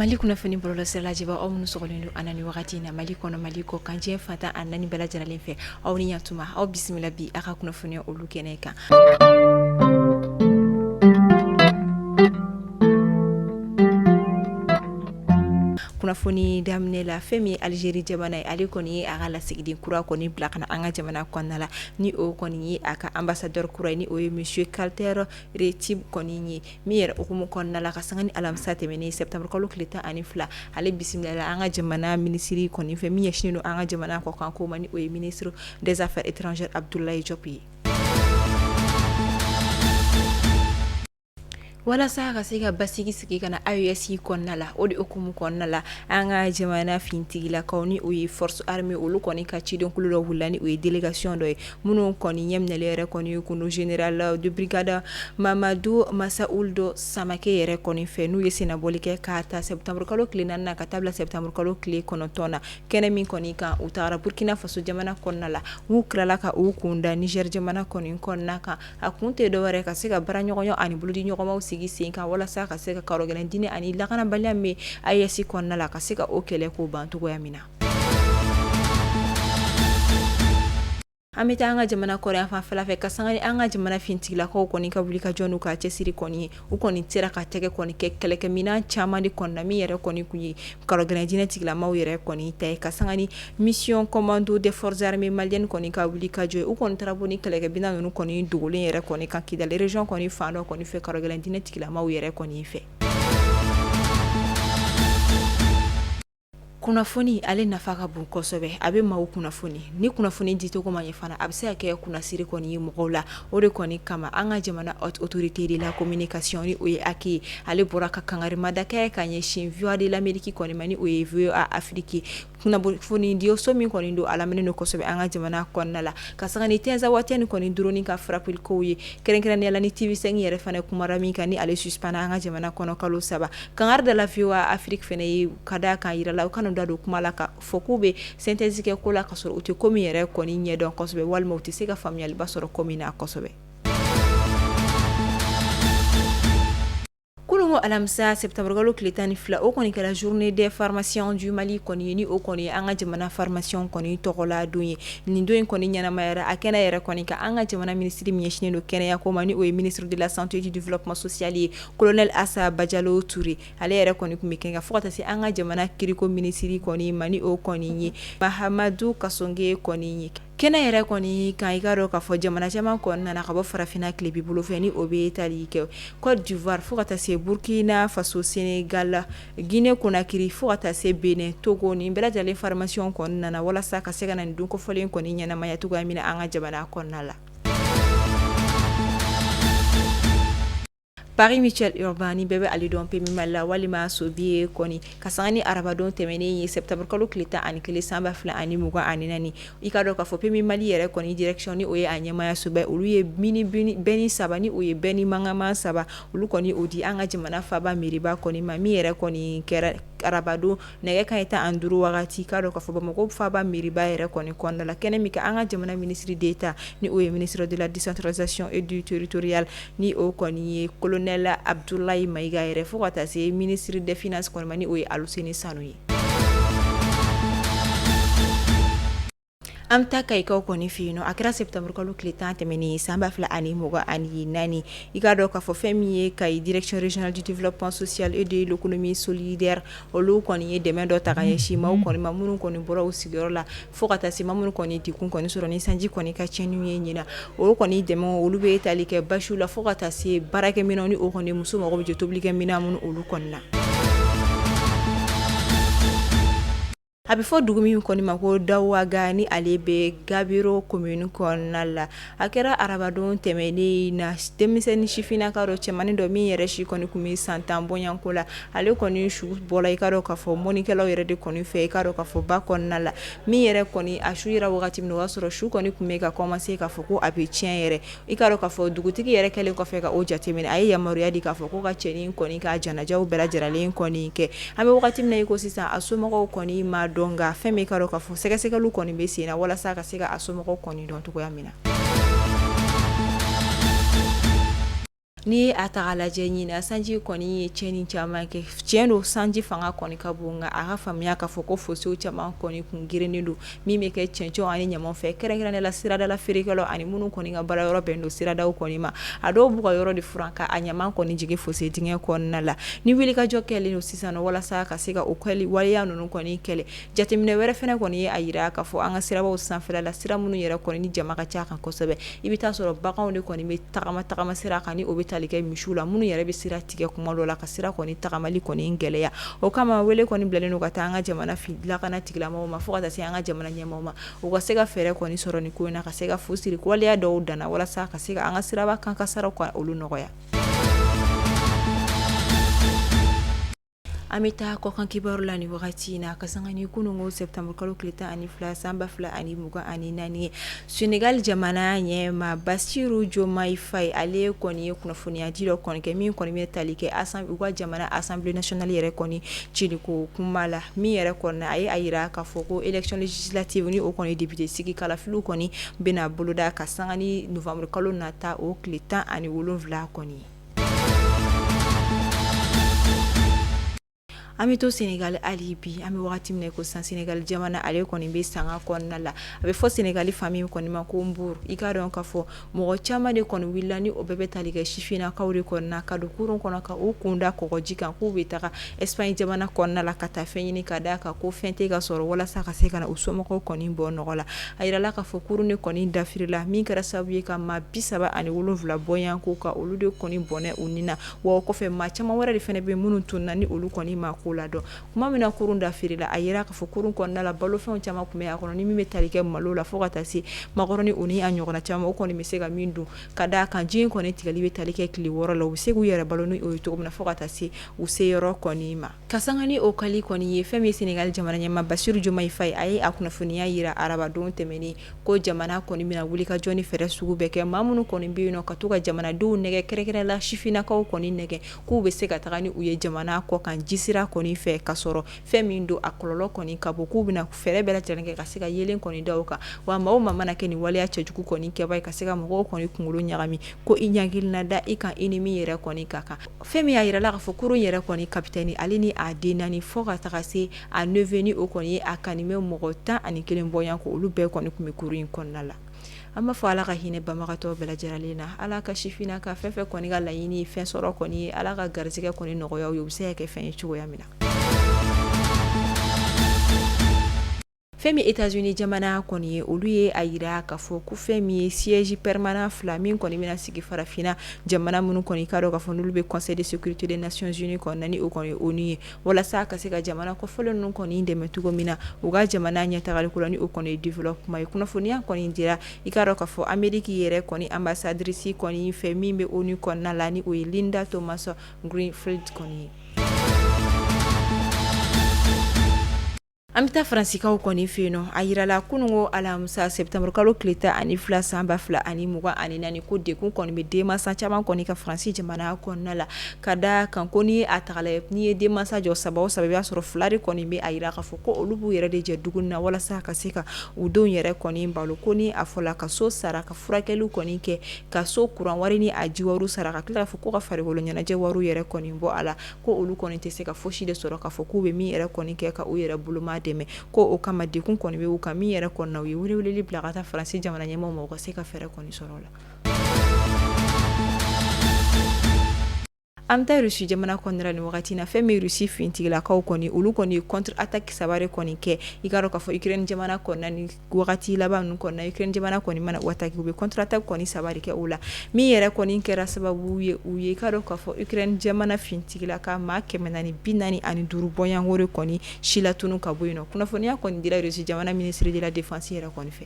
Mali kunnafoni bɔlɔlɔsira lajɛbaa, aw minnu sɔgɔlen don an na ni wagati in na, Mali kɔnɔ, Mali kɔ kan, diɲɛ fan 14 bɛɛ lajɛlen fɛ, aw ni ɲatuma, aw bisimila bi a ka kunnafoniya olu kɛnɛ kan. Kunnafoni daminɛ la, fɛn min ye Algérie jamana ye, ale kɔni ye a ka lasigiden kura kɔni bila ka na an ka jamana kɔnɔna la, ni o kɔni ye a ka ambassadeur kura ye, ni o ye monsieur Kader Retib kɔni ye. Min yɛrɛ hukumu kɔnɔna la, ka sanga ni alamisa tɛmɛnen septembre kalo tile 12, ale bisimilala an ka jamana minisiri kɔni fɛ min ɲɛsinnen don an ka jamana kɔkan ko ma, ni o ye ministre des affaires étrangères Abdoulaye Diop ye. Walasa ka se ka basigi sigi ka na AES kɔnɔna la, o de hukumu kɔnɔna la, an ka jamana finitigilakaw, ni o ye force armée, olu kɔni ka cidenkulu dɔ wulila, ni o ye délégation dɔ ye, minnu kɔni ɲɛminɛlen yɛrɛ kɔni kun général de brigade Mamadu Masa Ould Samake yɛrɛ kɔni fɛ, n'u ye sennabɔli kɛ k'a ta septembre kalo tile 4 na ka taa bila septembre kalo tile 9 na. Kɛnɛ min kɔni kan, u taara Burkina Faso jamana kɔnɔna la, u tilala ka u kunda Niger jamana kɔni kɔnɔna kan. A kun tɛ dɔwɛrɛ ka se ka baaraɲɔgɔnya ani bolodiɲɔgɔnmaw sigi sen kan, walasa ka se ka karogɛlɛn diinɛ ani lakanabaliya min AES kɔnɔna la, ka se ka o kɛlɛ k'o ban cogoya min na. An bɛ taa an ka jamana kɔrɔn fanfɛla fɛ, ka sanga ni an ka jamana finitigilakaw kɔni ka wuli ka jɔ n'u ka cɛsiri kɔni ye. U kɔni sera ka tɛgɛ kɔni kɛ kɛlɛkɛminɛn caman de kɔni na, min yɛrɛ kɔni kun ye karogɛlɛn diinɛ tigilamaw yɛrɛ kɔni ta ye. Ka sanga ni mission commando des forces armées maliennes kɔni ka wuli ka jɔ ye, u kɔni taara bɔ ni kɛlɛkɛminɛn ninnu kɔni dogolen yɛrɛ kɔni kan Kidali région kɔni fan dɔ kɔni fɛ, karogɛlɛn diinɛ tigilamaw yɛrɛ kɔni fɛ. Kunnafoni, ale nafa ka bon kosɛbɛ. A bɛ maaw kunnafoni. Ni kunnafoni dicogo ma ɲɛ fana, a bɛ se ka kɛ kunnasiri kɔni ye mɔgɔw la. O de kɔni kama, an ka jamana autorité de la communication, ni o ye HAC ye, ale bɔra ka kangarimada kɛ ka ɲɛsin Voix de l'Amérique kɔni ma, ni o ye VOA Afrique ye, kunnafoni diso min kɔni don, a lamɛnnen don kosɛbɛ an ka jamana kɔnɔna la, ka sanga ni Tinzawatène kɔni drone ka frappeli kow ye, kɛrɛnkɛrɛnnenya la ni TV5 yɛrɛ fana kumara min kan, ni ale suspend an ka jamana kɔnɔ kalo 3. Kangari dala VOA Afrique fana ye ka da kan yira la, u kana da don kuma la ka fɔ k'u bɛ synthèse kɛ ko la, ka sɔrɔ u tɛ ko min yɛrɛ kɔni ɲɛdɔn kosɛbɛ, walima u tɛ se ka faamuyaliba sɔrɔ ko min na kosɛbɛ. Kununko alamisa septembre kalo tile 12, o kɔni kɛra journée des pharmaciens du Mali kɔni ye, ni o kɔni ye an ka jamana pharmacien kɔni tɔgɔla don ye. Nin don in kɔni ɲɛnamayara a kɛnɛ yɛrɛ kɔni kan, an ka jamana minisiri min ɲɛsinnen don kɛnɛya ko ma, ni o ye ministre de la santé et du développement social ye, colonel Assa Badialo Touré, ale yɛrɛ kɔni tun bɛ kɛnɛ kan, fo ka taa se an ka jamana kiriko minisiri kɔni ma, ni o kɔni ye Mahamadou Kassogué kɔni ye. Kɛnɛ yɛrɛ kɔni kan, i k'a dɔn k'a fɔ jamana caman kɔnɔna na ka bɔ farafinna tilebin bolo fɛ, ni o bɛ tali kɛ Côte d'Ivoire fo ka taa se Burkina Faso, Sénégal, Guinée Conakry, fo ka taa se Benin, Togo, nin bɛɛ lajɛlen pharmacien kɔni nana walasa ka se ka na nin don kofɔlen kɔni ɲɛnamaya cogoya min na an ka jamana kɔnɔna la. Paris Michel Urbain, ni bɛɛ bɛ ale dɔn PMU Mali la walima Sobiye kɔni, ka sanga ni arabadon tɛmɛnen ye septembre kalo tile 11 san 2024, i k'a dɔn k'a fɔ PMU Mali yɛrɛ kɔni direction, ni o ye a ɲɛmaayasoba, olu ye mini benne saba, ni o ye benne mankanman saba, olu kɔni o di an ka jamana faaba meriba kɔni ma. Min yɛrɛ kɔni kɛra arabadon nɛgɛ kanɲɛ 15 wagati, k'a dɔn k'a fɔ Bamakɔ faaba meriba yɛrɛ kɔni kɔnɔna la, kɛnɛ min kan an ka jamana ministre d'État, ni o ye ministre de la décentralisation et du territorial, ni o kɔni ye colonel Abdoulaye Maïga yɛrɛ, fo ka taa se ministre des finances kɔni ma, ni o ye Aluseni Sanu ye. An bɛ taa Kayikaw kɔni fɛ yen nɔ. A kɛra septembre kalo tile 10 tɛmɛnen san 2024. I k'a dɔn k'a fɔ fɛn min ye Kayi direction régionale du développement social et de l'économie solidaire, olu kɔni ye dɛmɛ dɔ ta ka ɲɛsin maaw kɔni ma, minnu kɔni bɔra u sigiyɔrɔ la, fo ka taa se maa minnu kɔni degun kɔni sɔrɔ ni sanji kɔni ka tiɲɛniw ye ɲinan. O kɔni dɛmɛ, olu bɛ tali kɛ basiw la, fo ka taa se baarakɛminɛnw, ni o kɔni muso mago bɛ jɔ tobilikɛminɛn minnu, olu kɔni na. A bɛ fɔ dugu min kɔni ma ko Dawaga, ni ale bɛ Gabiro commune kɔnɔna la, a kɛra arabadon tɛmɛnen in na, denmisɛnnin sifinnaka dɔ, cɛmannin dɔ min yɛrɛ si kɔni tun bɛ san 10 bɔɲɔgɔnko la, ale kɔni su bɔra, i k'a dɔn k'a fɔ mɔnikɛlaw yɛrɛ de kɔni fɛ, i k'a dɔn k'a fɔ ba kɔnɔna la. Min yɛrɛ kɔni a su yera wagati min na, o y'a sɔrɔ su kɔni tun bɛ ka commencer k'a fɔ ko a bɛ tiɲɛ yɛrɛ. I k'a dɔn k'a fɔ dugutigi yɛrɛ kɛlen kɔfɛ ka o jateminɛ, a ye yamaruya di k'a fɔ ko ka cɛnin kɔni ka janajaw bɛɛ lajɛlen kɔni kɛ. An bɛ wagati min na i ko sisan, a somɔgɔw kɔni ma dɔn, nka fɛn min, k'a dɔn k'a fɔ sɛgɛsɛgɛliw kɔni bɛ sen na walasa ka se ka a somɔgɔw kɔni dɔn cogoya min na. N'i ye a ta k'a lajɛ ɲinan sanji kɔni ye tiɲɛni caman kɛ. Tiɲɛ don, sanji fanga kɔni ka bon, nka a ka faamuya k'a fɔ ko fosew caman kɔni kun gerennen don min bɛ kɛ cɛncɛn ani ɲaman fɛ, kɛrɛnkɛrɛnnen la siradala feerekɛlaw ani minnu kɔni ka baara yɔrɔ bɛn don siradaw kɔni ma. A dɔw b'u ka yɔrɔ de furan ka a ɲaman kɔni jigin fose dingɛ kɔnɔna la. Ni wulikajɔ kɛlen don sisan walasa ka se ka o kɛli waleya ninnu kɔni kɛlɛ. Jateminɛ wɛrɛ fana kɔni ye a jira k'a fɔ an ka sirabaw sanfɛla la, sira minnu yɛrɛ kɔni ni jama ka ca kan kosɛbɛ, i bɛ taa sɔrɔ baganw de kɔni bɛ tagama tagama sira kan, ni o bɛ tali kɛ misiw la minnu yɛrɛ bɛ sira tigɛ kuma dɔ la ka sira kɔni tagamali kɔni gɛlɛya. O kama wele kɔni bilalen don ka taa an ka jamana lakana tigilamɔgɔw ma, fo ka taa se an ka jamana ɲɛmaaw ma, u ka se ka fɛɛrɛ kɔni sɔrɔ nin ko in na, ka se ka fu siri waleya dɔw danna walasa ka se ka an ka siraba kan kasaraw ka olu nɔgɔya. An bɛ taa kɔkan kibaru la ni wagati in na ka sanga ni kununko septembre kalo tile 12 san 2024 ye. Senegal jamana ɲɛmaa Basiru Jomayi Fayi, ale kɔni ye kunnafoniyadi dɔ kɔni kɛ min kɔni bɛ tali kɛ u ka jamana Assemblée nationale yɛrɛ kɔni ciliko kuma la, min yɛrɛ kɔni a ye a jira k'a fɔ ko élection législative ni o kɔni député sigi kalafiliw kɔni bɛna boloda ka sanga ni novembre kalo nata o tile 17 kɔni ye. An bɛ to Senegal hali bi, an bɛ wagati min na ko sisan Senegal jamana ale kɔni bɛ sanga kɔnɔna la. A bɛ fɔ Senegal fan min kɔni ma ko Mbour, i k'a dɔn k'a fɔ mɔgɔ caman de kɔni wulila ni o bɛɛ bɛ tali kɛ sifinnakaw de kɔni na ka don kurun kɔnɔ ka u kun da kɔgɔji kan k'u bɛ taga Espagne jamana kɔnɔna la ka taa fɛn ɲini ka d'a kan ko fɛn tɛ ka sɔrɔ walasa ka se ka na u somɔgɔw kɔni bɔ nɔgɔ la. A jirala k'a fɔ kurun de kɔni dafirila min kɛra sababu ye ka maa 37 bɔɲɔgɔnko ka olu de kɔni bɔnɛ u ni na. Wa o kɔfɛ maa caman wɛrɛ de fana bɛ minnu tununna ni olu kɔni ma ko ladɔn. Tuma min na kurun dafirila, a yira k'a fɔ kurun kɔnɔna la balofɛnw caman tun bɛ a kɔnɔ ni min bɛ tali kɛ malo la fo ka taa se makɔrɔni o ni a ɲɔgɔnna caman, o kɔni bɛ se ka min dun ka d'a kan ji in kɔni tigɛli bɛ tali kɛ tile 6 la, u bɛ se k'u yɛrɛ balo ni o ye cogo min na fo ka taa se u se yɔrɔ kɔni ma. Ka sanga ni o kali kɔni ye, fɛn min ye Senegal jamana ɲɛmaa Basiru Jomayi Fayi, a ye a kunnafoniya jira arabadon tɛmɛnen ko jamana kɔni bɛna wulikajɔ ni fɛɛrɛ sugu bɛɛ kɛ maa minnu kɔni bɛ yen nɔ ka to ka jamanadenw nɛgɛ, kɛrɛnkɛrɛn la sifinnakaw kɔni nɛgɛ k'u bɛ se ka taga ni u ye jamana kɔ kan jisira kɔni fɛ ka sɔrɔ fɛn min don a kɔlɔlɔ kɔni ka bon, k'u bɛna fɛɛrɛ bɛɛ lajɛlen kɛ ka se ka yeelen kɔni da o kan. Wa maa o maa mana kɛ nin waleya cɛjugu kɔni kɛbaa ye ka se ka mɔgɔw kɔni kunkolo ɲagami, ko i ɲangili na da i kan i ni min yɛrɛ kɔni ka kan. Fɛn min y'a yirala k'a fɔ kurun yɛrɛ kɔni capitaine ale ni a den 4 fo ka taga se a neveu ni o kɔni ye a kanimɛ mɔgɔ 11 bɔɲɔgɔnko, olu bɛɛ kɔni tun bɛ kurun in kɔnɔna la. An b'a fɔ Ala ka hinɛ banbagatɔ bɛɛ lajɛlen na, Ala ka sifinna ka fɛn fɛn kɔni ka laɲini ye fɛn sɔrɔ kɔni ye, Ala ka garisɛgɛ kɔni nɔgɔya u ye, u bɛ se ka kɛ fɛn ye cogoya min na. Fɛn min États-Unis jamana kɔni ye, olu ye a jira k'a fɔ ko fɛn min ye siège permanent 2 min kɔni bɛna sigi farafinna jamana minnu kɔni k'a dɔn k'a fɔ n'olu bɛ Conseil de sécurité des Nations Unies kɔnɔna ni o kɔni ye ONU ye, walasa ka se ka jamana kofɔlen ninnu kɔni dɛmɛ cogo min na u ka jamana ɲɛtagali ko la, ni o kɔni ye développement ye. Kunnafoniya kɔni dira, i k'a dɔn k'a fɔ Amérique yɛrɛ kɔni ambassadrice kɔni fɛ min bɛ ONU kɔnɔna la, ni o ye Linda Thomas Greenfield kɔni ye. An bɛ taa Faransikaw kɔni fɛ yen nɔ. A jirala kununko alamisa septembre kalo tile 12 san 2024 ko degun kɔni bɛ denmansa caman kɔni kan Faransi jamana kɔnɔna la, ka da kan ko n'i ye a ta k'a lajɛ, n'i ye denmansa jɔ 3 o 3, i b'a sɔrɔ 2 de kɔni bɛ a jira k'a fɔ ko olu b'u yɛrɛ de jɛ dumuni na walasa ka se ka u denw yɛrɛ kɔni balo. Ko ni a fɔla ka so sara, ka furakɛliw kɔni kɛ, ka so kuran wari ni a ji wari sara, ka tila k'a fɔ ko ka farikolo ɲɛnajɛ wari yɛrɛ kɔni bɔ a la, ko olu kɔni tɛ se ka fosi de sɔrɔ k'a fɔ k'u bɛ min yɛrɛ kɔni kɛ ka u yɛrɛ boloma dɛmɛ. Ko o kama degun kɔni bɛ u kan min yɛrɛ kɔni na, u ye weleweleli bila ka taa Faransi jamana ɲɛmaaw ma, u ka se ka fɛɛrɛ kɔni sɔrɔ o la. An bɛ taa Russie jamana kɔnɔna la nin wagati na. Fɛn min Russie finitigilakaw kɔni, olu kɔni ye contre attaque 3 de kɔni kɛ. I k'a dɔn k'a fɔ Ukraine jamana kɔnɔna ni wagati laban ninnu kɔnɔna, Ukraine jamana kɔni mana u attaquer, u bɛ contre attaque kɔni 3 de kɛ o la, min yɛrɛ kɔni kɛra sababu ye u ye, i k'a dɔn k'a fɔ Ukraine jamana finitigilaka maa 445 bɔɲɔgɔnko de kɔni silatunu ka bɔ yen nɔ. Kunnafoniya kɔni dira Russie jamana ministre de la défense yɛrɛ kɔni fɛ.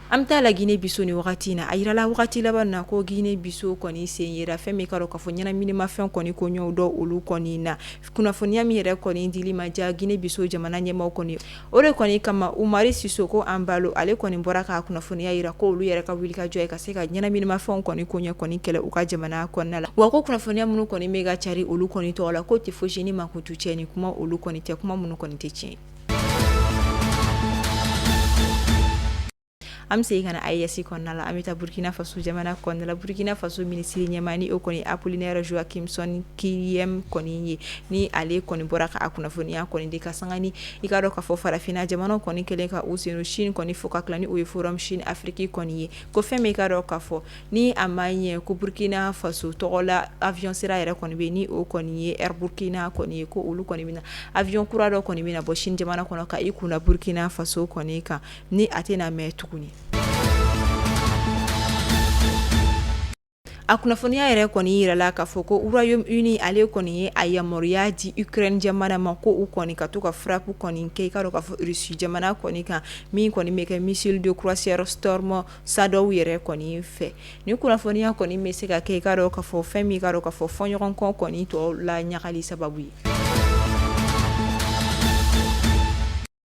An bɛ taa la Guinée Bissau ni wagati in na. A jirala wagati laban na ko Guinée Bissau kɔni sen yera fɛn min k'a dɔn k'a fɔ ɲɛnaminimafɛn kɔni ko ɲɔgɔn dɔ olu kɔni na. Kunnafoniya min yɛrɛ kɔni dili ma diya Guinée Bissau jamana ɲɛmaaw kɔni, o de kɔni kama Umaru Sissoco Embaló, ale kɔni bɔra k'a kunnafoniya jira ko olu yɛrɛ ka wulikajɔ ye ka se ka ɲɛnaminimafɛnw kɔni koɲɛ kɔni kɛlɛ u ka jamana kɔnɔna la. Wa ko kunnafoniya minnu kɔni bɛ ka cari olu kɔni tɔgɔ la, k'o tɛ fosi ni mankutu cɛ ni kuma olu kɔni tɛ, kuma minnu kɔni tɛ tiɲɛ. An bɛ segin ka na AES kɔnɔna la, an bɛ taa Burkina Faso jamana kɔnɔna la. Burkina Faso minisiri ɲɛmaa, ni o kɔni Apollinaire Joachim Son Kiyem kɔni ye, ni ale kɔni bɔra ka a kunnafoniya kɔni di ka sanga ni i k'a dɔn k'a fɔ farafinna jamana kɔni kɛlen ka u sen Chine kɔni fo ka tila, ni o ye Forum Chine Afrique kɔni ye, ko fɛn min i k'a dɔn k'a fɔ ni a ma ɲɛ ko Burkina Faso tɔgɔ la avion sira yɛrɛ kɔni bɛ, ni o kɔni ye Air Burkina kɔni ye, ko olu kɔni bɛna avion kura dɔ kɔni bɛna bɔ Chine jamana kɔnɔ ka i kunda Burkina Faso kɔni kan, ni a tɛna mɛn tuguni. A kunnafoniya yɛrɛ kɔni yirala k'a fɔ ko Royaume-Uni ale kɔni ye a yamaruya di Ukraine jamana ma, ko u kɔni ka to ka frappe kɔni kɛ i k'a dɔn k'a fɔ Russie jamana kɔni kan, min kɔni bɛ kɛ missile de croisière Storm Shadow yɛrɛ kɔni fɛ. Ni kunnafoniya kɔni bɛ se ka kɛ i k'a dɔn k'a fɔ fɛn min i k'a dɔn k'a fɔ fɔɲɔgɔnkɔ kɔni tɔ la ɲagali sababu ye.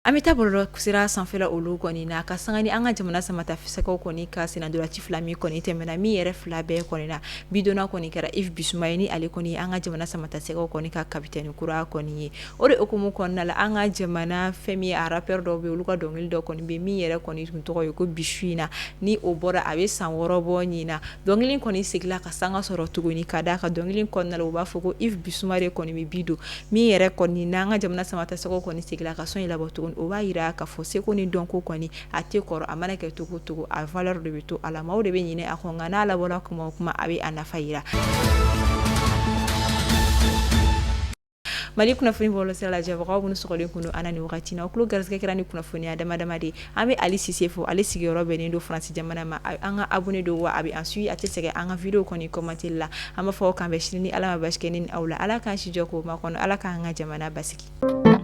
An bɛ taa bɔlɔlɔ sira sanfɛla olu kɔni na ka sanga ni an ka jamana samatasɛgɛw kɔni ka sennantolaci fila min kɔni tɛmɛna, min yɛrɛ fila bɛɛ kɔni na bidonna kɔni kɛra Yves Bissouma ye, ni ale kɔni ye an ka jamana samatasɛgɛw kɔni ka capitaine kura kɔni ye. O de hukumu kɔnɔna la, an ka jamana fɛn min ye rappeur dɔw bɛ, olu ka dɔnkili dɔ kɔni bɛ min yɛrɛ kɔni tun tɔgɔ ye ko Bi su in na, ni o bɔra a bɛ san 6 bɔ nin na. Dɔnkili kɔni seginna ka sanga sɔrɔ tuguni ka d'a kan dɔnkili kɔnɔna la u b'a fɔ ko Yves Bissouma de kɔni bɛ bi don, min yɛrɛ kɔni n'an ka jamana samatasɛgɛw kɔni seginna ka son in labɔ tuguni, o b'a jira k'a fɔ seko ni dɔnko kɔni a tɛ kɔrɔ, a mana kɛ cogo o cogo a valeur de bɛ to a la, maaw de bɛ ɲinɛ a kɔ, nka n'a labɔra kuma o kuma a bɛ a nafa jira. Mali kunnafoni bɔlɔlɔsira lajɛbagaw minnu sɔgɔlen kun don an na nin wagati na, aw tulo garisɛgɛ kɛra ni kunnafoniya dama dama de ye. An bɛ Ali Sise fo, ale sigiyɔrɔ bɛnnen don Faransi jamana ma, an ka abonné don wa a bɛ an suit, a tɛ sɛgɛn an ka video kɔni commenter la. An b'a fɔ k'an bɛn sini ni Ala ma basi kɛ ne ni aw la. Ala k'an si jɔ k'o makɔnɔ, Ala k'an ka jamana basigi.